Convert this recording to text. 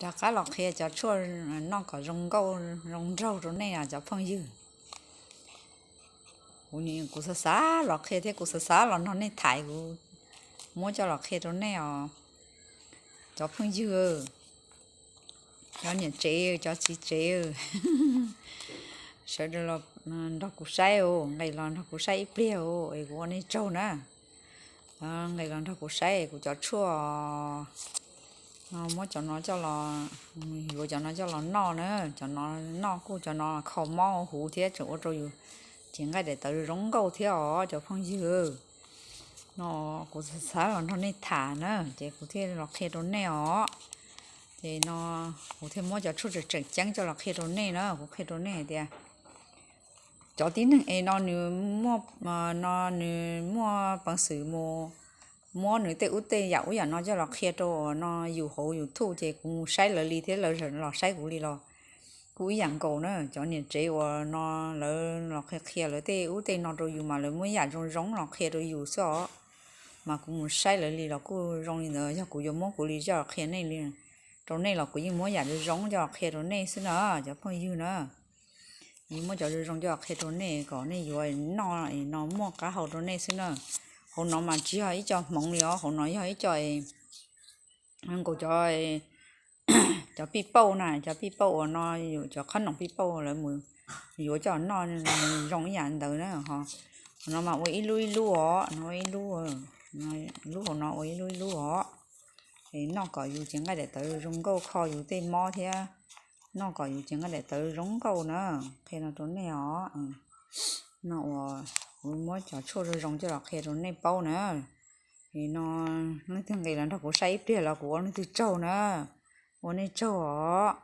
Rov qab los qhia cov tshuaj noj kom zoo nkauj zoo nraug rau nej os cov phooj ywg. Kuv, kuv xav xav los qhia thiab kuv xav xav los nrog nej tham, kuv muab coj los qhia rau nej os cov phooj ywg, cov niam tsev, cov txiv tsev, sawv daws los nrog kuv saib, nqis los nrog kuv saib ib pliag es kuv ua nej tsaug na. Nqis los nrog kuv saib kuv cov tshuaj. Muab cov no coj los, yuav cov no coj los noj na. Cov no noj kuj, cov no kho mob huv thiab tseem ua rau yus cev nqaij daim tawv zoo nkauj thiab os cov phooj ywg. No kuv xav xav los nrog nej tham na ces kuv thiaj los qhia rau nej os. Ces no kuv thiaj muab cov tshuaj tseem tseem ceeb coj los qhia rau nej na. Kuv qhia rau nej hais tias cov tib neeg es no nws muaj, no nws muaj peev xwm mus muab nws tej ub tej yam ub yam no coj los qhia rau uas no yus hauv YouTube ces kuv mus saib lawv li thiab lawv los saib kuv li los kuj ib yam nkaus na. Cov niam tsev uas no lawv los qhia qhia lawv tej ub tej no rau yus mas lawv muab yam zoo zoo los qhia rau yus xwb os. Mas kuv mus saib lawv li los kuj zoo li ntawd, yog kuv yuav muab kuv li coj los qhia nej li, rau nej los kuv yeej muab yam zoo zoo coj los qhia rau nej xwb na cov phooj ywg na. Yeej muab cov zoo zoo coj los qhia rau nej kom nej yuav noj no muaj qab hau rau nej xwb na. Hauv no mas tsis yog ib co hmoov li os, hauv no yog ib co nkaus cov, cov pij pauj na, cov pij pauj uas no, cov qhob noom pij pauj lawv mus yuav coj noj zoo ib yam ntawd na. Hauv no mas ua ib lub ib lub os, no ib lub, lub hauv no ua ib lub ib lub os. Es noj kom yus cev nqaij daim tawv zoo nkauj kho yus tej mob thiab noj kom yus cev nqaij daim tawv zoo nkauj na. Qhia no rau nej os. No uas kuv muab cov tshuaj zoo zoo coj los qhia rau nej paub na. Es no leej twg nqis los nrog kuv saib ib pliag los kuv ua leej twg tsaug na. Ua nej tsaug os.